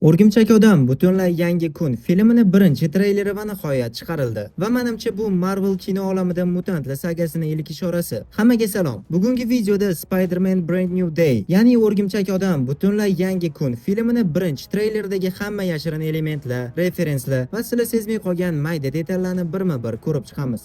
O'rgimchak odam butunlay yangi kun filmini birinchi treyleri va nihoyat chiqarildi. Va menimcha bu Marvel kino olamida mutantlar sagasining ilk ishorasi. Hammaga salom. Bugungi videoda Spider-Man Brand New Day, ya'ni O'rgimchak odam butunlay yangi kun filmini birinchi treyleridagi hamma yashirin elementlar, referenslar va sizlar sezmay qolgan mayda detallarni birma-bir ko'rib chiqamiz.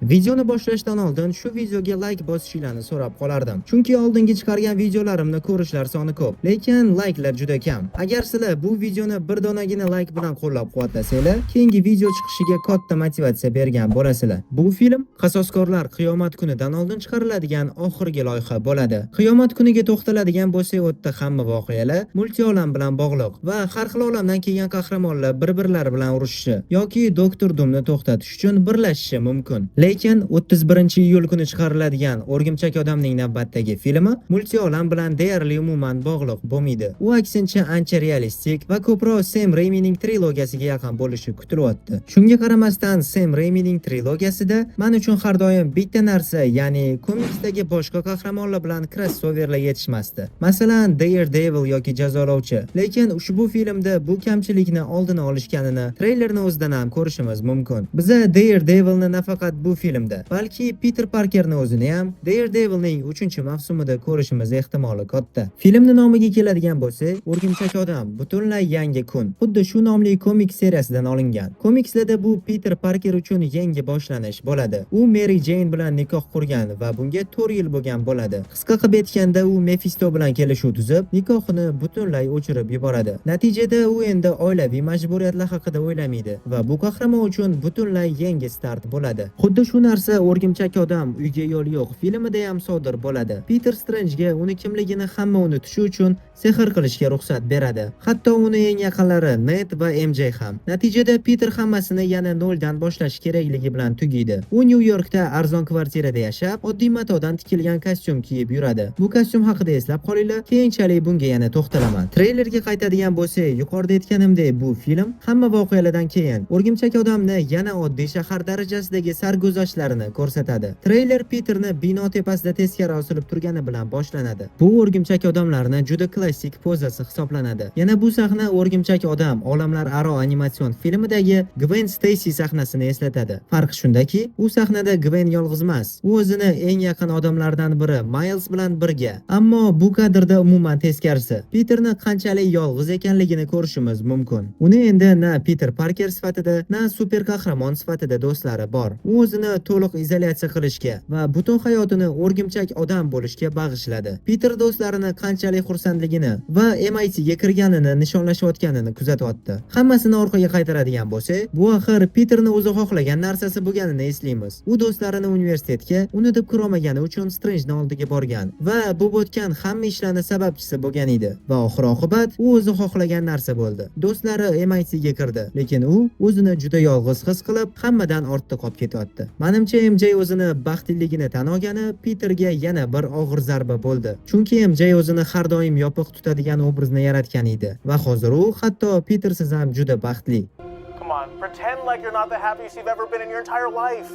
Videoni boshlashdan oldin shu videoga like bosishinglarni so'rab qolardim. Chunki oldingi chiqargan videolarimni ko'rishlar soni ko'p, lekin likelar juda kam. Agar sizlar bu videoni bir donagina like bilan qo'llab-quvvatlasanglar, keyingi video chiqishiga katta motivatsiya bergan bo'lasizlar. Bu film Qasoskorlar qiyomat kunidan oldin chiqariladigan oxirgi loyiha bo'ladi. Qiyomat kuniga to'xtaladigan bo'lsak, u yerda hamma voqealar multiolam bilan bog'liq va har xil olamdan kelgan qahramonlar bir-birlari bilan urushishi yoki Doktor Dumni to'xtatish uchun birlashishi mumkin. Lekin 31-iyul kuni chiqariladigan O'rgimchak odamning navbatdagi filmi multiolam bilan deyarli umuman bog'liq bo'lmaydi. U aksincha ancha realistik va ko'proq Sam Raimining trilogiyasiga yaqin bo'lishi kutilyapti. Shunga qaramasdan Sam Raimining trilogiyasida men uchun har doim bitta narsa, ya'ni komiksdagi boshqa qahramonlar bilan krossoverlar yetishmasdi. Masalan, Daredevil yoki Jazolovchi. Lekin ushbu filmda bu kamchilikni oldini olishganini treylerni o'zidan ham ko'rishimiz mumkin. Biza Daredevilni nafaqat bu filmda, balki Peter Parkerni o'zini ham Daredevilning 3-mavsumida ko'rishimiz ehtimoli katta. Filmni nomiga keladigan bo'lsak, O'rgimchak odam butunlay yangi kun. Xuddi shu nomli komik seriyasidan olingan. Komikslarda bu Peter Parker uchun yangi boshlanish bo'ladi. U Mary Jane bilan nikoh qurgan va bunga 4 yil bo'lgan bo'ladi. Qisqa qilib aytganda, u Mephisto bilan kelishuv tuzib, nikohini butunlay o'chirib yuboradi. Natijada u endi oilaviy majburiyatlar haqida o'ylamaydi va bu qahramon uchun butunlay yangi start bo'ladi. Xuddi shu narsa O'rgimchak odam uyga yo'l yo'q filmida ham sodir bo'ladi. Peter Strange'ga uni kimligini hamma unutishi uchun sehr qilishga ruxsat beradi. Hatto uni eng yaqinlari Ned va MJ ham. Natijada Peter hammasini yana noldan boshlashi kerakligi bilan tugaydi. U Nyu Yorkda arzon kvartirada yashab, oddiy matodan tikilgan kostyum kiyib yuradi. Bu kostyum haqida eslab qolinglar, keyinchalik bunga yana to'xtalaman. Treylerga qaytadigan bo'lsak, yuqorida aytganimdek, bu film hamma voqealardan keyin O'rgimchak odamni yana oddiy shahar darajasidagi sarguzashtlarini ko'rsatadi. Treyler Peterni bino tepasida teskari osilib turgani bilan boshlanadi. Bu o'rgimchak odamlarni juda klassik pozasi hisoblanadi. Yana bu sahna O'rgimchak odam olamlar aro animatsion filmidagi Gwen Stacy sahnasini eslatadi. Farq shundaki, u sahnada Gwen yolg'iz emas. U o'zini eng yaqin odamlardan biri Miles bilan birga. Ammo bu kadrda umuman teskarisi. Peterni qanchalik yolg'iz ekanligini ko'rishimiz mumkin. Uni endi na Peter Parker sifatida, na super qahramon sifatida do'stlari bor. U o'zini to'liq izolyatsiya qilishga va butun hayotini o'rgimchak odam bo'lishga bag'ishladi. Peter do'stlarini qanchalik xursandligini va MIT ga kirganini nishonlashayotganini kuzatyapti. Hammasini orqaga qaytaradigan bo'lsak, bu axir Peterni o'zi xohlagan narsasi bo'lganini eslaymiz. U do'stlarini universitetga unutib kirolmagani uchun Strange'ni oldiga borgan va bu o'tgan hamma ishlarni sababchisi bo'lgan edi. Va oxir oqibat u o'zi xohlagan narsa bo'ldi. Do'stlari MIT ga kirdi, lekin u o'zini juda yolg'iz his qilib, hammadan ortda qolib ketyapti. Manimcha MJ o'zini baxtliligini tan olgani Peterga yana bir og'ir zarba bo'ldi. Chunki MJ o'zini har doim yopiq tutadigan obrazni yaratgan edi va hozir u hatto Petersiz ham juda baxtli. Come on, pretend like you're not the happiest you've ever been in your entire life.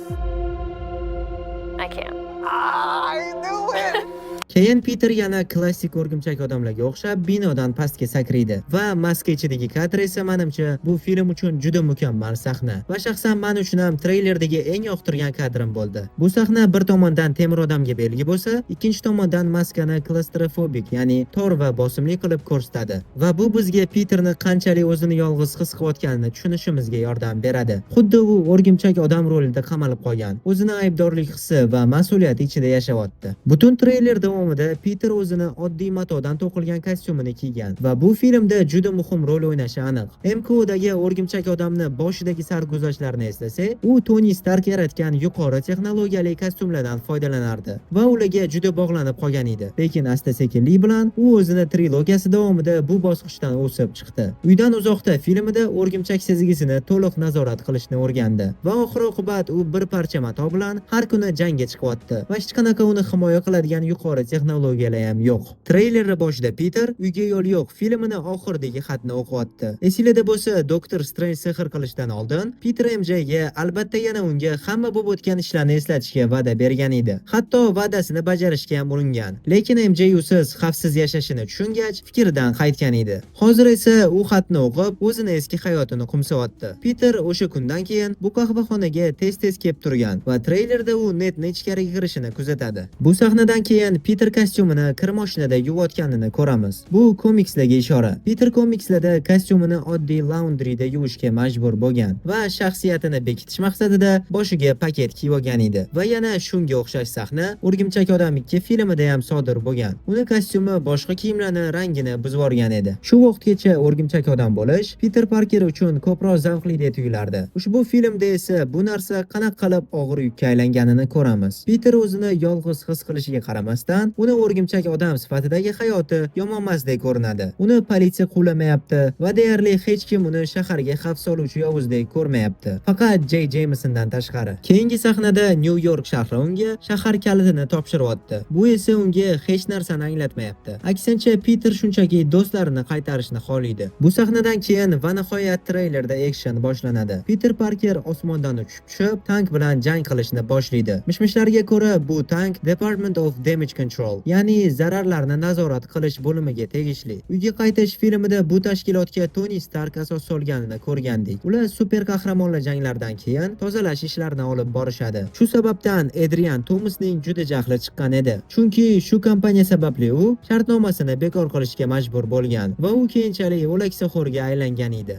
I can't. I knew it! Keyin Peter yana klassik o'rgimchak odamlarga o'xshab binodan pastga sakraydi va maska ichidagi kadr esa menimcha bu film uchun juda mukammal sahna va shaxsan men uchun ham treylerdagi eng yoqtirgan kadrim bo'ldi. Bu sahna bir tomondan temir odamga belgi bo'lsa, ikkinchi tomondan maskani klaustrofobik, ya'ni tor va bosimli qilib ko'rsatadi va bu bizga Peterni qanchalik o'zini yolg'iz his qilayotganini tushunishimizga yordam beradi. Xuddi u o'rgimchak odam rolida qamalib qolgan, o'zini aybdorlik hissi va mas'uliyati ichida yashayapti. Butun treyler davomida Peter o'zini oddiy matodan to'qilgan kostyumini kiygan va bu filmda juda muhim rol o'ynashi aniq. MCUdagi o'rgimchak odamni boshidagi sarguzashtlarni eslasak, u Toni Stark yaratgan yuqori texnologiyali kostyumlardan foydalanardi va ularga juda bog'lanib qolgan edi. Lekin asta-sekinlik bilan u o'zini trilogiyasi davomida bu bosqichdan o'sib chiqdi. Uydan uzoqda filmida o'rgimchak sezgisini to'liq nazorat qilishni o'rgandi va oxir oqibat u bir parcha mato bilan har kuni jangga chiqyapti va hech qanaqa uni himoya qiladigan yuqori Texnologiyalar ham yo'q. Treylerni boshida Peter "Uyga yo'l yo'q" filmini oxiridagi xatni o'qiyapti. Esinglarda bo'lsa, Doktor Strange sehr qilishdan oldin Peter MJga albatta yana unga hamma bo'lib o'tgan ishlarni eslatishga va'da bergan edi. Hatto va'dasini bajarishga ham uringan. Lekin MJ usiz xavfsiz yashashini tushungach, fikridan qaytgan edi. Hozir esa u xatni o'qib, o'zini eski hayotini qo'msayapti. Peter o'sha kundan keyin bu qahvaxonaga tez-tez kelib turgan va treylerda u Nedni ichkariga kirishini kuzatadi. Bu sahnadan keyin Peter kostyumini kir mashinada yuvayotganini ko'ramiz. Bu komikslarga ishora. Peter komikslarda kostyumini oddiy laundryda yuvishga majbur bo'lgan va shaxsiyatini bekitish maqsadida boshiga paket kiyib olgan edi. Va yana shunga o'xshash sahna "O'rgimchak odam 2" filmida ham sodir bo'lgan. Uni kostyumi boshqa kiyimlarni rangini buzib yuborgan edi. Shu vaqtgacha o'rgimchak odam bo'lish Peter Parker uchun ko'proq zavqlidek tuyulardi. Ushbu filmda esa bu narsa qanaqa qilib og'ir yukka aylanganini ko'ramiz. Peter o'zini yolg'iz his qilishiga qaramasdan, uni o'rgimchak odam sifatidagi hayoti yomonmasdek ko'rinadi. Uni politsiya quvlamayapti va deyarli hech kim uni shaharga xavf soluvchi yovuzdek ko'rmayapti. Faqat J. Jamesondan tashqari. Keyingi sahnada Nyu-York shahri unga shahar kalitini topshiryapti. Bu esa unga hech narsani anglatmayapti. Aksincha, Peter shunchaki do'stlarini qaytarishni xohlaydi. Bu sahnadan keyin va nihoyat treylerda action boshlanadi. Peter Parker osmondan uchib tushib, tank bilan jang qilishni boshlaydi. Mishmishlarga ko'ra, bu tank Department of Damage Control, ya'ni zararlarni nazorat qilish bo'limiga tegishli. "Uyga qaytish" filmida bu tashkilotga Toni Stark asos solganini ko'rgandik. Ular super qahramonlar janglaridan keyin tozalash ishlarini olib borishadi. Shu sababdan Adrian Thomasning juda jahli chiqqan edi. Chunki shu kompaniya sababli u shartnomasini bekor qilishga majbur bo'lgan va u keyinchalik o'laksaxo'rga aylangan edi.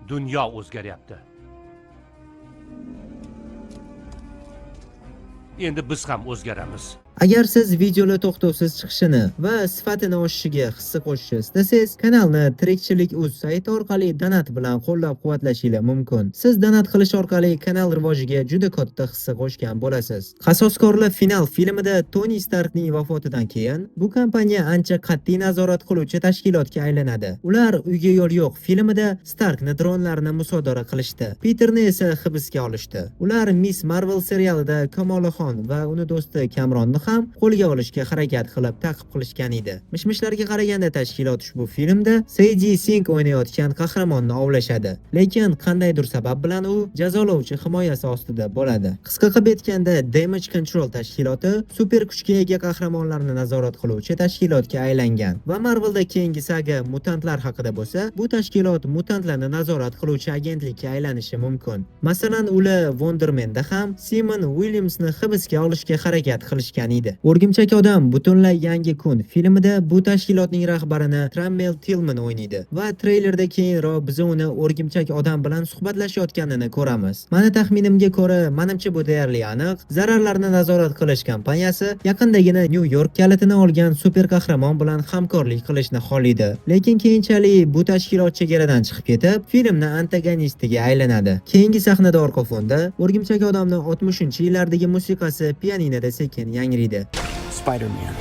Dunyo o'zgaryapti. Endi biz ham o'zgaramiz. Agar siz videolar to'xtovsiz chiqishini va sifatini oshishiga hissa qo'shishni istasangiz, kanalni Tirikchilik uz sayti orqali donat bilan qo'llab-quvvatlashingiz mumkin. Siz donat qilish orqali kanal rivojiga juda katta hissa qo'shgan bo'lasiz. "Qasoskorlar final" filmida Toni Starkning vafotidan keyin bu kompaniya ancha qat'iy nazorat qiluvchi tashkilotga aylanadi. Ular "Uyga yo'l yo'q" filmida Starkni dronlarini musodara qilishdi. Peterni esa hibsga olishdi. Ular Miss Marvel serialida Kamala Xon va uni do'sti Kamronni ham qo'lga olishga harakat qilib ta'qib qilishgan edi. Mishmishlarga qaraganda, tashkilot ushbu filmda Sadie Sink o'ynayotgan qahramonni ovlashadi. Lekin qandaydir sabab bilan u jazolovchi himoyasi ostida bo'ladi. Qisqa qilib aytganda, Damage Control tashkiloti super kuchga ega qahramonlarni nazorat qiluvchi tashkilotga aylangan va Marvelda keyingi saga mutantlar haqida bo'lsa, bu tashkilot mutantlarni nazorat qiluvchi agentlikka aylanishi mumkin. Masalan, ular Wondermanda ham Simon Williamsni hibsga olishga harakat qilishgan edi. "O'rgimchak odam butunlay yangi kun" filmida bu tashkilotning rahbarini Trammell Tillman o'ynaydi va treylerda keyinroq biz uni o'rgimchak odam bilan suhbatlashayotganini ko'ramiz. Mani taxminimga ko'ra, manimcha, bu deyarli aniq. Zararlarni nazorat qilish kompaniyasi yaqindagina Nyu-York kalitini olgan super qahramon bilan hamkorlik qilishni xohlaydi. Lekin keyinchalik bu tashkilot chegaradan chiqib ketib, filmni antagonistiga aylanadi. Keyingi sahnada orqa fonda o'rgimchak odamni 60-yillardagi musiqasi pianinoda sekin yangraydi. Spider-Man.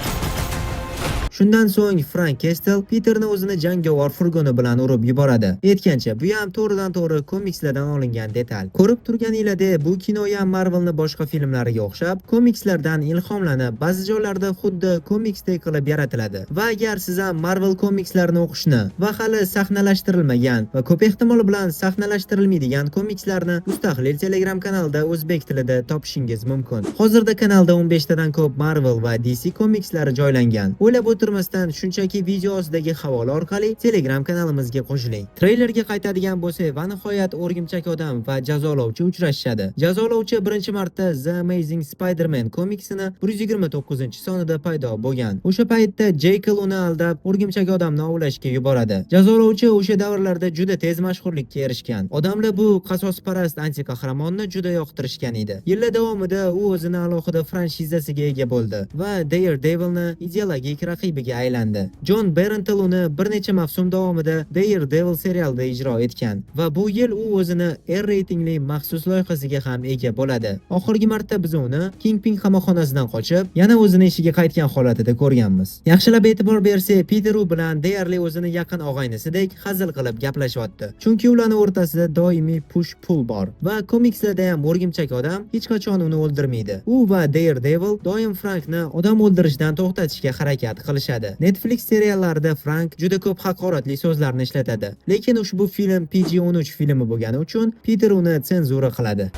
Shundan so'ng Frank Kestel Peterni o'zini jangovar furgoni bilan urib yuboradi. Aytgancha, bu ham to'g'ridan to'g'ri komikslardan olingan detal. Ko'rib turganinglardek, bu kino ham Marvelni boshqa filmlariga o'xshab, komikslardan ilhomlanib, ba'zi joylarda xuddi komiksdek qilib yaratiladi. Va agar siz ham Marvel komikslarini o'qishni va hali sahnalashtirilmagan va ko'p ehtimol bilan sahnalashtirilmaydigan komikslarni Uztahlil Telegram kanalida o'zbek tilida topishingiz mumkin. Hozirda kanalda 15 tadan ko'p Marvel va DC komikslari joylangan. O'ylab o'tirmasdan shunchaki video ostidagi havola orqali Telegram kanalimizga qo'shiling. Treylerga qaytadigan bo'lsak, va nihoyat o'rgimchak odam va jazolovchi uchrashishadi. Jazolovchi birinchi marta The Amazing Spider-Man komiksini 129-sonida paydo bo'lgan. O'sha paytda Jekyll uni aldab, o'rgimchak odamni ovlashga yuboradi. Jazolovchi o'sha davrlarda juda tez mashhurlikka erishgan. Odamlar bu qasosparast antiqahramonni juda yoqtirishgan edi. Yillar davomida u o'zini alohida franshizasiga ega bo'ldi va Daredevilni ideologik raqibi raqibiga aylandi. Jon Bernthal uni bir necha mavsum davomida Daredevil serialida ijro etgan va bu yil u o'zini R reytingli maxsus loyihasiga ham ega bo'ladi. Oxirgi marta biz uni Kingpin qamoqxonasidan qochib, yana o'zini ishiga qaytgan holatida ko'rganmiz. Yaxshilab e'tibor bersak, Peter u bilan deyarli o'zini yaqin og'aynisidek hazil qilib gaplashyapti. Chunki ularning o'rtasida doimiy push-pull bor va komikslarda ham o'rgimchak odam hech qachon uni o'ldirmaydi. U va Daredevil doim Frankni odam o'ldirishdan to'xtatishga harakat qilishadi. Netflix seriallarida Frank juda ko'p haqoratli so'zlarni ishlatadi. Lekin ushbu film PG-13 filmi bo'lgani uchun Peter uni senzura qiladi.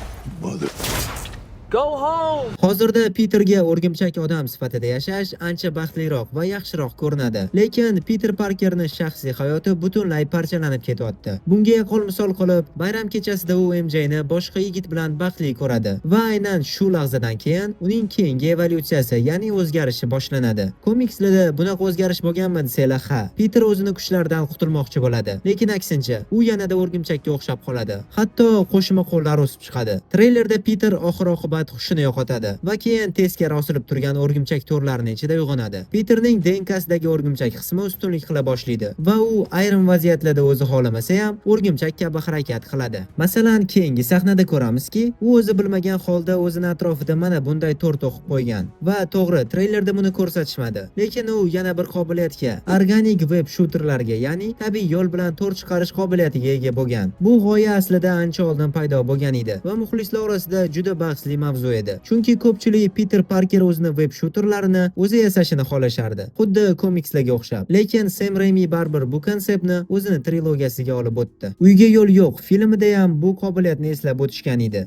Go home! Hozirda Peterga o'rgimchak odam sifatida yashash ancha baxtliroq va yaxshiroq ko'rinadi. Lekin Peter Parkerning shaxsiy hayoti butunlay parchalanib ketyapti. Bunga yaqqol misol qilib, bayram kechasida u MJni boshqa yigit bilan baxtli ko'radi va aynan shu lahzadan keyin uning keyingi evolyutsiyasi, ya'ni o'zgarishi boshlanadi. Komikslarda bunaqa o'zgarish bo'lganmi desanglar, ha. Peter o'zini kuchlaridan qutulmoqchi bo'ladi, lekin aksincha, u yanada o'rgimchakka o'xshab qoladi. Hatto qo'shma qo'llar o'sib chiqadi. Treylerda Peter oxir-oqibat hushini yo'qotadi va keyin teskari osilib turgan o'rgimchak to'rlarining ichida uyg'onadi. Peterning DNKsidagi o'rgimchak qismi ustunlik qila boshlaydi va u ayrim vaziyatlarda o'zi xohlamasa ham o'rgimchak kabi harakat qiladi. Masalan, keyingi sahnada ko'ramizki, u o'zi bilmagan holda o'zini atrofida mana bunday to'r to'qib qo'ygan. Va to'g'ri, treylerda buni ko'rsatishmadi. Lekin u yana bir qobiliyatga, organic web shooterlarga, ya'ni tabiiy yo'l bilan to'r chiqarish qobiliyatiga ega bo'lgan. Bu g'oya aslida ancha oldin paydo bo'lgan edi va muxlislar orasida juda bahsli mavzu edi. Chunki ko'pchilik Peter Parker o'zini web shooterlarini o'zi yasashini xohlashardi, xuddi komikslarga o'xshab. Lekin Sam Raimi baribir bu konseptni o'zini trilogiyasiga olib o'tdi. Uyga yo'l yo'q filmida ham bu qobiliyatni eslab o'tishgan edi.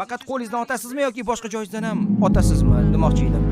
Faqat qo'lingizdan otasizmi yoki boshqa joyingizdan ham otasizmi demoqchi edim.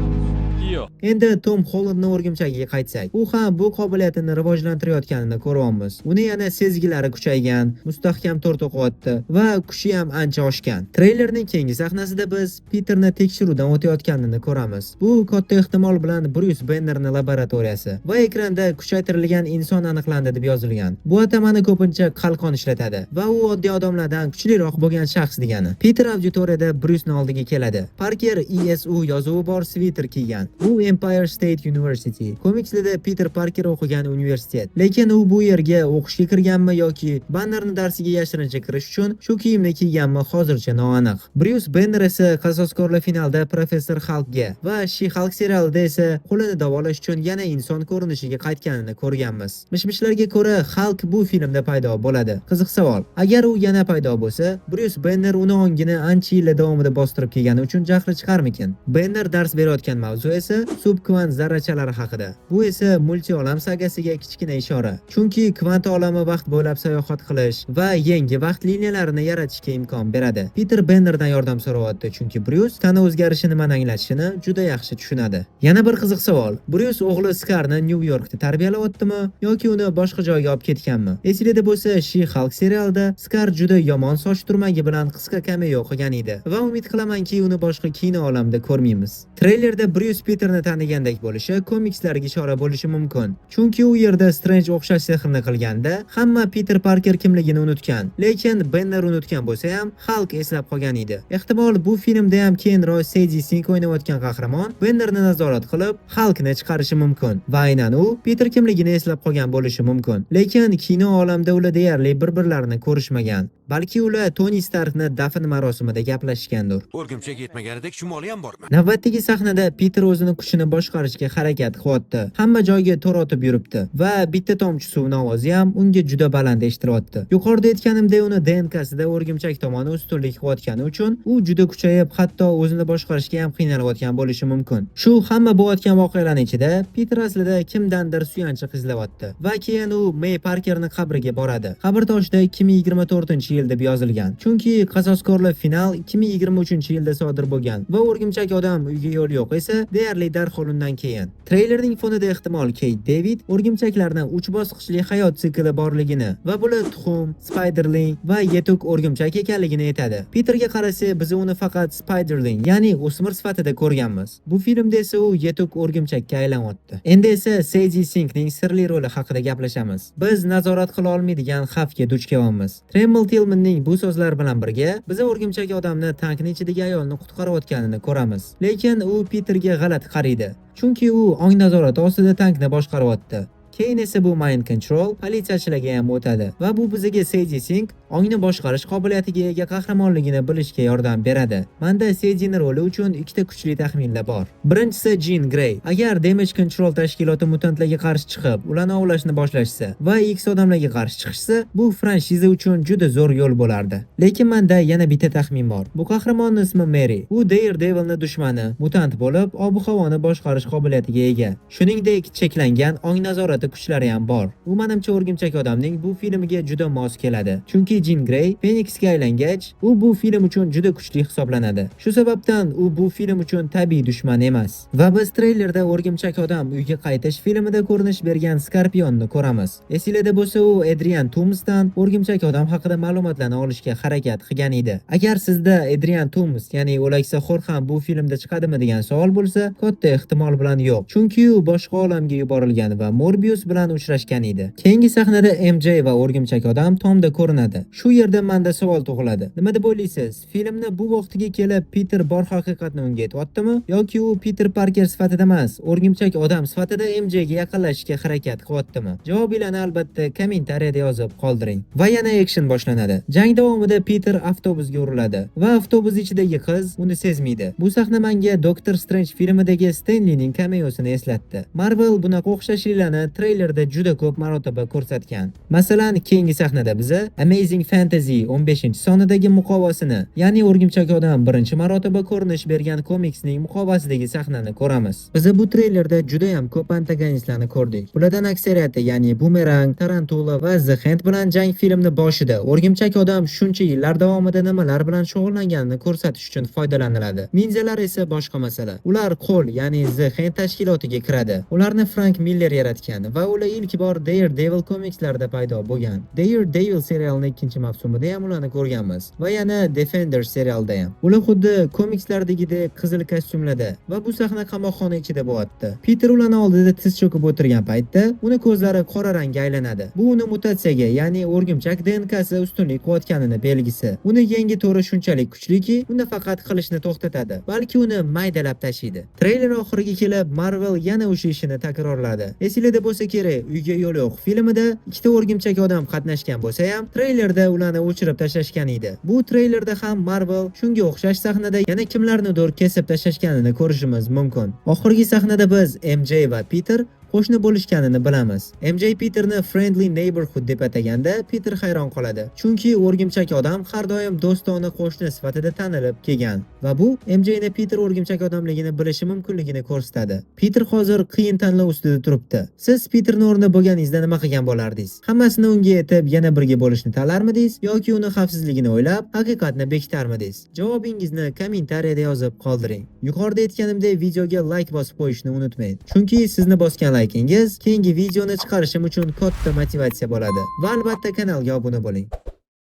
Yo'q. Endi Tom Hollandni o'rgimchagiga qaytsak, u ham bu qobiliyatini rivojlantirayotganini ko'ryapmiz. Uni yana sezgilari kuchaygan, mustahkam to'r to'qiyapti va kuchi ham ancha oshgan. Treylerning keyingi sahnasida biz Peterni tekshiruvdan o'tayotganini ko'ramiz. Bu katta ehtimol bilan Bryus Bannerning laboratoriyasi va ekranda kuchaytirilgan inson aniqlandi deb yozilgan. Bu atamani ko'pincha qalqon ishlatadi va u oddiy odamlardan kuchliroq bo'lgan shaxs degani. Peter auditoriyada Bryusni oldiga keladi. Parker ESU yozuvi bor sviter kiygan. Bu Empire State University. Komikslarda Peter Parker o'qigan universitet. Lekin u bu yerga o'qishga kirganmi yoki Bannerni darsiga yashirincha kirish uchun shu kiyimni kiyganmi, hozircha noaniq. Bryus Banner esa Qasoskorlar finalda professor Hulkga va She-Hulk serialida esa qo'lini davolash uchun yana inson ko'rinishiga qaytganini ko'rganmiz. Mish-mishlarga ko'ra, Hulk bu filmda paydo bo'ladi. Qiziq savol. Agar u yana paydo bo'lsa, Bryus Banner uni ongini ancha yillar davomida bostirib kelgani uchun jahli chiqarmikin? Banner dars berayotgan mavzu esa subkvant zarrachalari haqida. Bu esa multi olam sagasiga kichkina ishora. Chunki kvant olami vaqt bo'ylab sayohat qilish va yangi vaqt liniyalarini yaratishga imkon beradi. Peter Bannerdan yordam so'rayapti, chunki Bryus tana o'zgarishi nimani anglatishini juda yaxshi tushunadi. Yana bir qiziq savol. Bryus o'g'li Skarni Nyu-Yorkda tarbiyalayaptimi yoki uni boshqa joyga olib ketganmi? Esingizda bo'lsa, She-Hulk serialida Skar juda yomon soch turmagi bilan qisqa kameo qilgan edi va umid qilamanki, uni boshqa kino olamida ko'rmaymiz. Treylerda Bryus Peterni tanigandek bo'lishi komikslarga ishora bo'lishi mumkin. Chunki u yerda Strange o'xshash sehrni qilganda hamma Peter Parker kimligini unutgan. Lekin Banner unutgan bo'lsa ham, Hulk eslab qolgan edi. Ehtimol, bu filmda ham keyinroq Sadie Sink o'ynayotgan qahramon Bannerni nazorat qilib, Hulkni chiqarishi mumkin va aynan u Peter kimligini eslab qolgan bo'lishi mumkin. Lekin kino olamida ular deyarli bir-birlarini ko'rishmagan. Balki ular Toni Starkni dafn marosimida gaplashishgandir. O'rgimchak yetmaganidek chumoli ham bormi? Navbatdagi sahnada Peter o'zini kuchini boshqarishga harakat qilyapti. Hamma joyga to'r otib yuribdi va bitta tomchi suvni ovozi ham unga juda baland eshitilyapti. Yuqorida aytganimdek, uni DNKsida o'rgimchak tomoni ustunlik qilayotgani uchun u juda kuchayib, hatto o'zini boshqarishga ham qiynalayotgan bo'lishi mumkin. Shu hamma bo'layotgan voqealarning ichida Peter aslida kimdandir suyanchiq izlayapti va keyin u May Parkerni qabriga boradi. Qabr toshida 2024-yil deb yozilgan. Chunki Qasoskorlar final 2023-yilda sodir bo'lgan va o'rgimchak odam uyga yo'l yo'q esa deyarli darhol undan keyin. Treylerning fonida ehtimol Keyt David o'rgimchaklarni uch bosqichli hayot sikli borligini va bular tuxum, spiderling va yetuk o'rgimchak ekanligini aytadi. Peterga qarasak, biz uni faqat spiderling, ya'ni o'smir sifatida ko'rganmiz. Bu filmda esa u yetuk o'rgimchakka aylanyapti. Endi esa Sadie Sinkning sirli roli haqida gaplashamiz. Biz nazorat qila olmaydigan xavfga duch kelyapmiz. Tramell Tillmanning bu so'zlar bilan birga biz o'rgimchak odamni tankni ichidagi ayolni qutqarayotganini ko'ramiz. Lekin u Peterga g'alati g'alati qaraydi. Chunki u ong nazorati ostida tankni boshqaryapti. Keyin esa bu mind control politsiyachilarga ham o'tadi va bu bizga Sedi Sink ongni boshqarish qobiliyatiga ega qahramonligini bilishga yordam beradi. Manda Sedini roli uchun ikkita kuchli taxminlar bor. Birinchisi Jean Grey. Agar Damage Control tashkiloti mutantlarga qarshi chiqib, ularni ovlashni boshlashsa va X odamlarga qarshi chiqishsa, bu franshiza uchun juda zo'r yo'l bo'lardi. Lekin menda yana bitta taxmin bor. Bu qahramonning ismi Mary. U Daredevilni dushmani, mutant bo'lib, ob-havoni boshqarish qobiliyatiga ega. Shuningdek, cheklangan ong nazorati kuchlari ham bor. U, manimcha, O'rgimchak odamning bu filmiga juda mos keladi. Chunki Jean Grey Feniksga aylangach, u bu film uchun juda kuchli hisoblanadi. Shu sababdan u bu film uchun tabiiy dushman emas. Va biz treylerda O'rgimchak odam: Uyga qaytish filmida ko'rinish bergan Skorpionni ko'ramiz. Esinglarda bo'lsa, u Adrian Tumsdan O'rgimchak odam haqida ma'lumotlarni olishga harakat qilgan edi. Agar sizda Adrian Tums, ya'ni o'laksaxo'r ham bu filmda chiqadimi degan savol bo'lsa, katta ehtimol bilan yo'q. Chunki u boshqa olamga yuborilgan va Morbius bilan uchrashgan edi. Keyingi sahnada MJ va O'rgimchak odam tomda ko'rinadi. Shu yerda menda savol tug'iladi. Nima deb o'ylaysiz? Filmni bu vaqtiga kelib Peter bor haqiqatni unga aytyaptimi yoki u Peter Parker sifatida emas, O'rgimchak odam sifatida MJ ga yaqinlashishga harakat qilyaptimi? Javobinglarni albatta kommentariyada yozib qoldiring. Va yana action boshlanadi. Jang davomida Peter avtobusga uriladi va avtobus ichidagi qiz uni sezmaydi. Bu sahna menga Doctor Strange filmidagi Stanleyning kameosini eslatdi. Marvel bunaqa o'xshashliklarni treylerda juda ko'p marotaba ko'rsatgan. Masalan, keyingi sahnada biza Amazing Fantasy 15-sonidagi muqovasini, ya'ni O'rgimchak odam birinchi marotaba ko'rinish bergan komiksning muqovasidagi sahnani ko'ramiz. Biz bu treylerda juda ham ko'p antagonistlarni ko'rdik. Ulardan aksariyati, ya'ni Boomerang, Tarantula va The Hand bilan jang filmni boshida O'rgimchak odam shuncha yillar davomida nimalar bilan shug'ullanganini ko'rsatish uchun foydalaniladi. Ninjalar esa boshqa masala. Ular qo'l, ya'ni The Hand tashkilotiga kiradi. Ularni Frank Miller yaratgan va ular ilk bor Daredevil komikslarida paydo bo'lgan. Daredevil serialining ikkinchi mavsumida ham ularni ko'rganmiz va yana Defenders serialida ham. Ular xuddi komikslardagidek qizil kostyumlarda va bu sahna qamoqxona ichida bo'lyapti. Peter ularni oldida tiz cho'kib o'tirgan paytda uni ko'zlari qora rangga aylanadi. Bu uni mutatsiyaga, ya'ni o'rgimchak DNKsi ustunlik qilayotganini belgisi. Uni yangi to'ri shunchalik kuchliki, unda faqat qilishni to'xtatadi, balki uni maydalab tashlaydi. Treyler oxiriga kelib Marvel yana o'sha ishini takrorladi. Esinglarda bo'lsa kerak, Uyga yo'l yo'q filmida ikkita o'rgimchak odam qatnashgan bo'lsa ham, treylerda ularni o'chirib tashlashgan edi. Bu treylerda ham Marvel shunga o'xshash sahnada yana kimlarnidir kesib tashlashganini ko'rishimiz mumkin. Oxirgi sahnada biz MJ va Peter qo'shni bo'lishganini bilamiz. MJ Peterni "friendly neighborhood" deb ataganda, Peter hayron qoladi. Chunki o'rgimchak odam har doim do'stona qo'shni sifatida tanilib kelgan va bu MJni Peter o'rgimchak odamligini bilishi mumkinligini ko'rsatadi. Peter hozir qiyin tanlov ustida turibdi. Siz Peterni o'rnida bo'lganingizda nima qilgan bo'lardingiz? Hammasini unga aytib, yana birga bo'lishni tanlarmidingiz yoki uni xavfsizligini o'ylab, haqiqatni bekitarmidingiz? Javobingizni kommentariyada yozib qoldiring. Yuqorida aytganimdek, videoga like bosib qo'yishni unutmang. Chunki sizni bosgan laykingiz keyingi videoni chiqarishim uchun katta motivatsiya bo'ladi. Va albatta kanalga obuna bo'ling.